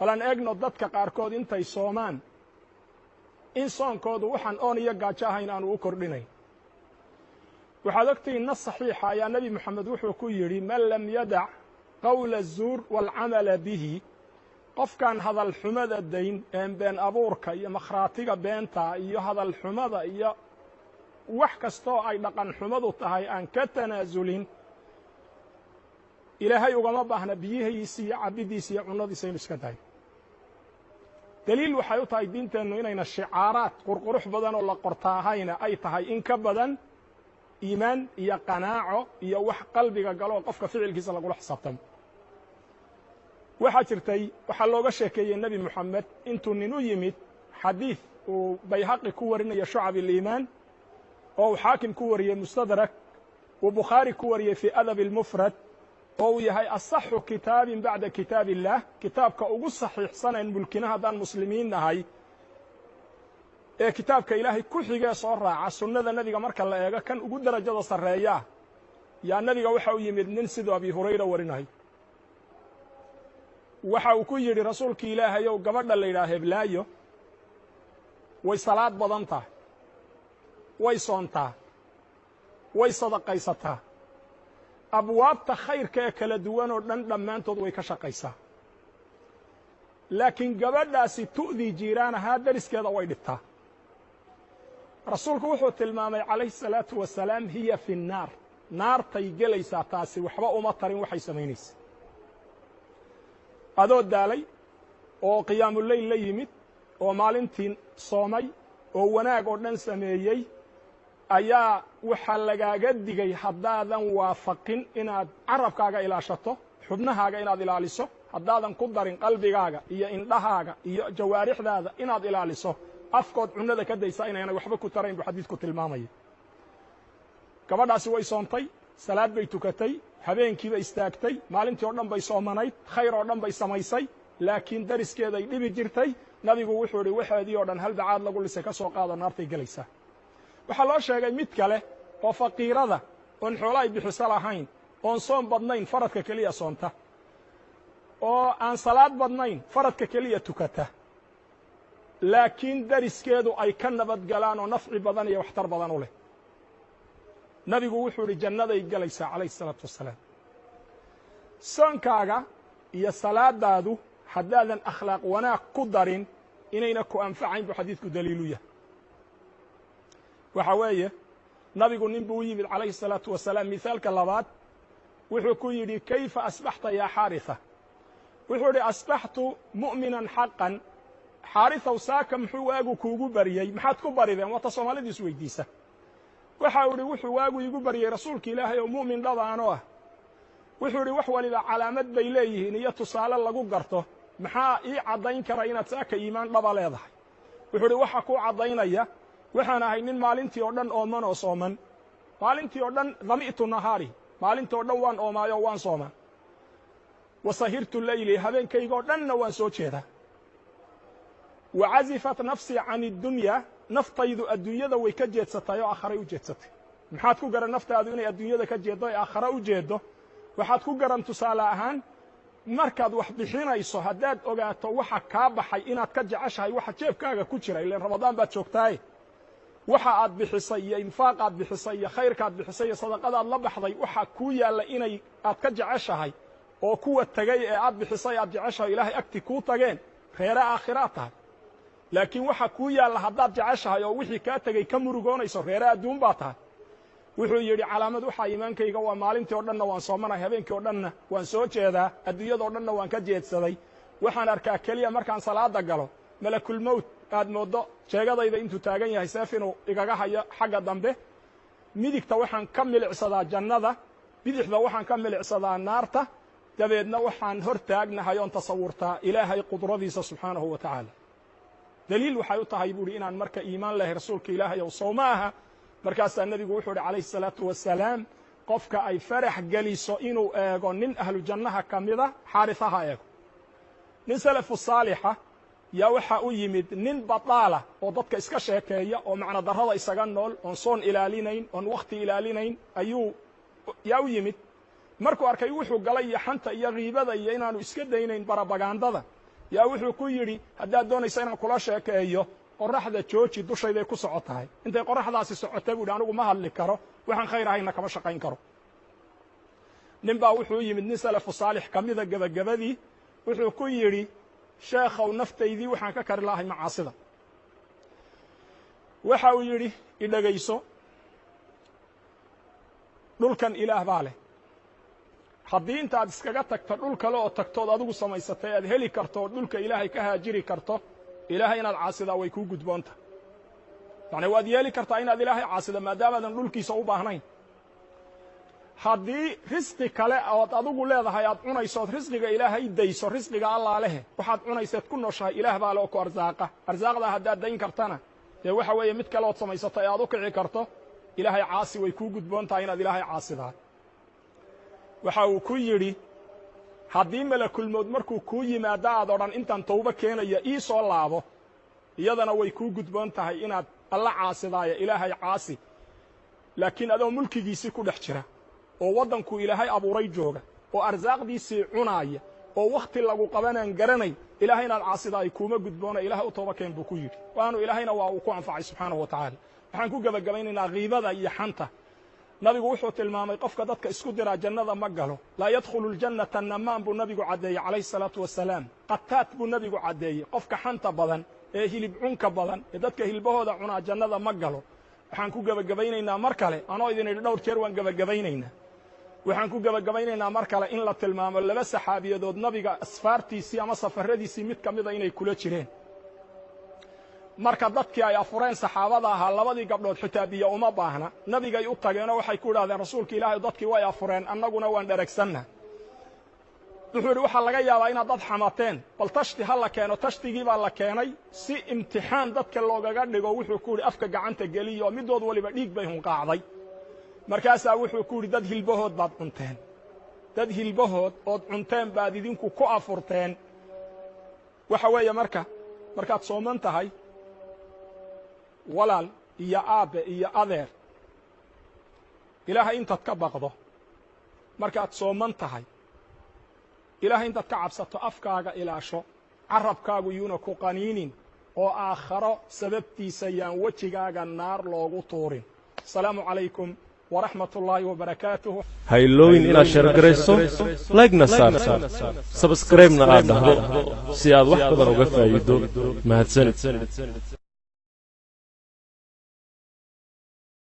Balan eegno dadka qaarkood intay soomaan in soonkoodu waxaan oon iyo gaajo ahayn aanu u kordhinayn. Waxaad ogtihiin nas saxiixa ayaa Nebi Moxamed wuxuu ku yidhi: "Man lam yadac qawla zuur waalcamala bihi", qofkaan hadal xumada dayn een been abuurka iyo makhraatiga beenta iyo hadal xumada iyo wax kastoo ay dhaqan xumadu tahay aan ka tanaasulin, Ilaahay ugama baahna biyihiisa iyo cabiddiisa iyo cunnadiisa inu iska dayo. Daliil waxay u tahay diinteennu inayna shicaaraad qurqurux badan oo la qorta ahayna ay tahay in ka badan iimaan iyo qanaaco iyo wax qalbiga galo oo qofka ficilkiisa lagula xisaabtamo. Waxaa jirtay, waxaa looga sheekeeyey Nebi Moxamed intuu nin u yimid, xadiid uu Bayhaqi ku warinayo Shucab Aliimaan, oo uu Xaakim ku wariyey Mustadrak, uu Bukhaari ku wariyey fii Adabi Almufrad, oo uu yahay asaxu kitaabin bacda kitaab illaah, kitaabka ugu saxiixsanayn mulkina haddaan muslimiin nahay ee kitaabka Ilaahay ku xigee soo raaca sunnada nebiga marka la eego kan ugu derajada sarreeyaa. Yaa nebiga waxa u yimid nin, siduu Abi Hurayra warinay, waxa uu ku yidhi: "Rasuulki Ilaahayow, gabadha la yidhaha heblaayo way salaad badan tahay, way soontaa, way sadaqaysataa, abwaabta khayrka ee kala duwan oo dhan dhammaantood way ka shaqaysaa, laakiin gabadhaasi tu'dii jiiraanahaa, deriskeeda way dhibtaa." Rasuulku wuxuu tilmaamay calayhi salaatu wasalaam: "Hiya fi nnaar", naartay gelaysaa taasi, waxba uma tarin waxay samaynaysa. Adoo daalay oo qiyaamuleyl la yimid oo maalintii soomay oo wanaag oo dhan sameeyey ayaa waxaa lagaaga digay haddaadan waafaqin inaad carabkaaga ilaashato, xubnahaaga inaad ilaaliso, haddaadan ku darin qalbigaaga iyo indhahaaga iyo jawaarixdaada inaad ilaaliso, afkood cunnada ka daysa, inaynay waxba ku tarayn buu xadiidku tilmaamaya. Gabadhaasi way soontay, salaad bay tukatay, habeenkiiba istaagtay, maalintii oo dhan bay soomanayd, khayr oo dhan bay samaysay, laakiin dariskeeday dhibi jirtay. Nabigu wuxuu idhi: "Waxeedii oo dhan halbacaad lagu lisay ka soo qaado, naartay gelaysaa." Waxaa loo sheegay mid kale oo faqiirada oon xoolo ay bixiso lahayn, oon soom badnayn, faradka keliya soonta, oo aan salaad badnayn, faradka keliya tukata, laakiin dariskeedu ay ka nabad galaan oo nafci badan iyo waxtar badan u leh. Nabigu wuxuu idhi: "Jannaday gelaysaa," calayhi isalaatu wassalaam. Soonkaaga iyo salaadaadu haddaadan akhlaaq wanaag ku darin inayna ku anfacayn buu xadiidku daliilu yahay. Waxa weeye, nabigu nin buu u yimid calayhi الsalaatu wasalaam. Mithaalka labaad wuxuu ku yidhi: "Kayfa asbaxta yaa Xaarisa?" Wuxuu idhi: "Asbaxtu mu'minan xaqan." "Xaarisaw, saaka muxuu waagu kuugu baryey? Maxaad ku barideen?" Waata Soomaalidu is weydiisa. Waxa uu idhi: "Wuxuu waagu iigu baryey, Rasuulka Ilaahay oo mu'min dhabaano ah." Wuxuu idhi: "Wax waliba calaamad bay leeyihiin iyo tusaale lagu garto. Maxaa ii caddayn kara inaad saaka iimaan dhaba leedahay?" Wuxuu idhi: "Waxa kuu caddaynaya, waxaan ahay nin maalintii oo dhan ooman oo sooman, maalintii oo dhan dhami'tu nahaari, maalintii oo dhan waan oomaayo waan soomaa, wa sahirtu leyli, habeenkaygoo dhanna waan soo jeedaa, wa cazifat nafsii can iddunya, naftaydu adduunyada way ka jeedsatay oo aakharay u jeedsatay." Maxaad ku garan naftaadu inay adduunyada ka jeeddo ee aakhare u jeeddo? Waxaad ku garan, tusaale ahaan, markaad wax bixinayso haddaad ogaato waxa kaa baxay inaad ka jeceshahay waxa jeebkaaga ku jira. Ileen Ramadaan baad joogtaaye, waxa aad bixisay iyo infaaqaad bixisay iyo khayrkaad bixisay iyo sadaqadaad la baxday waxa kuu yaalla inay aad ka jeceshahay oo kuwa tegay ee aad bixisay aad jeceshahay Ilaahay agti kuu tageen, reere aakhiraad tahay. Laakiin waxa kuu yaalla haddaad jeceshahay oo wixii kaa tegey ka murugoonayso, reere adduun baa tahay. Wuxuu yidhi: "Calaamad waxaa iimaankayga waa maalintii o dhanna waan soomanahay, habeenkii oo dhanna waan soo jeedaa, adduunyadoo dhanna waan ka jeedsaday. Waxaan arkaa keliya markaan salaada galo malakulmowt aad mooddo jeegadayda intuu taagan yahay seef inuu igaga hayo xagga dambe. Midigta waxaan ka milicsadaa jannada, bidixda waxaan ka milicsadaa naarta. Dabeedna waxaan hor taagnahay oon tasawurtaa Ilaahay qudradiisa subxaanahu wa tacaala. Daliil waxay u tahay," buuhi, "inaan marka iimaan lehay, Rasuulka Ilaahay ow, sow ma aha?" Markaasaa nebigu wuxuu uhi calayhi salaatu wasalaam: "Qofka ay farax geliso inuu eego nin ahlu jannaha ka mida, Xaarisaha eego." Nin salafu saalixa yaa waxaa u yimid nin bataala oo dadka iska sheekeeya oo macno darrada isaga nool, oon soon ilaalinayn, oon wakhti ilaalinayn ayuu yaa u yimid. Markuu arkay wuxuu galay iyo xanta iyo khiibada iyo inaanu iska daynayn barabagandada, Yaa wuxuu ku yidhi, haddaad doonaysa inaan kula sheekeeyo, qorraxda jooji, dushayday ku socotahay. Intay qorraxdaasi socotay, buu yidhi, anigu ma hadli karo, waxaan khayr ahayna kama shaqayn karo. Nin baa wuxuu yimid nin salafu saalix ka mida. Gebagabadii wuxuu ku yidhi, sheekhow, naftaydii waxaan ka kari lahay macaasida. Waxa uu yidhi, idhegayso, dhulkan Ilaah baa leh. Haddii intaad iskaga tagto dhul kale oo tagtood adigu samaysatay aad heli karto oo dhulka Ilaahay ka haajiri karto, Ilaahay inaad caasidaa way kuu gudboonta. Yacni waad yeeli kartaa inaad Ilaahay caasida, maadaamaadan dhulkiisa u baahnayn. Haddii risqi kale ood adigu leedahay aad cunayso ood risqiga Ilaahay dayso, risqiga Allaa lehe, waxaad cunayseed ku nooshahay Ilaah baa le oo ku arsaaqa. Arsaaqdaa haddaad dayn kartana, dee waxa weeye mid kale ood samaysato ee aad u kici karto, Ilaahay caasi, way kuu gudboon tahay inaad Ilaahay caasidaa. Waxa uu ku yidhi, haddii malakulmood markuu kuu yimaado aad odhan, intaan tawbo keenaya ii soo laabo, iyadana way kuu gudboon tahay inaad Alla caasidaaya. Ilaahay caasi, laakiin adoo mulkigiisii ku dhex jira oo waddankuu Ilaahay abuuray jooga oo arsaaqdiisii cunaaya oo wakhti lagu qabanaan garanayn, Ilahay inaad caasidaay kuuma gudboona. Ilahay u tooba keen, buu ku yidhi. Waanu Ilaahayna waa uu ku anfacay, subxaanahu wa tacaala. Waxaan ku gebagabaynaynaa khiibada iyo xanta. Nabigu wuxuu tilmaamay qofka dadka isku diraa jannada ma galo. Laa yadkhulu ljannata namaan, buu Nabigu caddeeyey, calayhi salaatu wasalaam. Qataat buu Nebigu caddeeyey. Qofka xanta badan ee hilib cunka badan ee dadka hilbahooda cunaa jannada ma galo. Waxaan ku gebagabaynaynaa mar kale, anoo idin idhi dhowr jeer waan gebagabaynaynaa, waxaan ku gebagabaynaynaa mar kale in la tilmaamo laba saxaabiyadood Nabiga asfaartiisii ama safaradiisii mid ka mida inay kula jireen. Marka dadkii ay afureen saxaabada ahaa, labadii gabdhood xitaa biyo uma baahna. Nabigay u tageenoo waxay ku idhahdeen, rasuulka Ilaahay, dadkii way afureen, annaguna waan dheragsanna. Wuxuu yidhi, waxaa laga yaabaa inaad dad xamateen, bal tashti ha la keeno. Tashtigii baa la keenay si imtixaan dadka loogaga dhigo. Wuxuu ku yidhi, afka gacanta geliyo. Middood waliba dhiig bay hunqaacday. Markaasaa wuxuu ku yidhi, dad hilbahood baad cunteen, dad hilbahood ood cunteen baad idinku ku afurteen. Waxa weeye, marka markaad sooman tahay, walaal iyo aabbe iyo adeer, Ilaahay intaad ka baqdo, markaad sooman tahay, Ilaahay intaad ka cabsato, afkaaga ilaasho, carabkaagu yuuna ku qaniinin, oo aakharo sababtiisa yaan wejigaaga naar loogu tuurin. Asalaamu calaykum waraxmat ullaahi wabarakaatuh. Ha iloowin inaad share garayso, like-na saarto, subscribe-na aad dhahdo si aad wax badan uga faa'iido. Mahadsanid.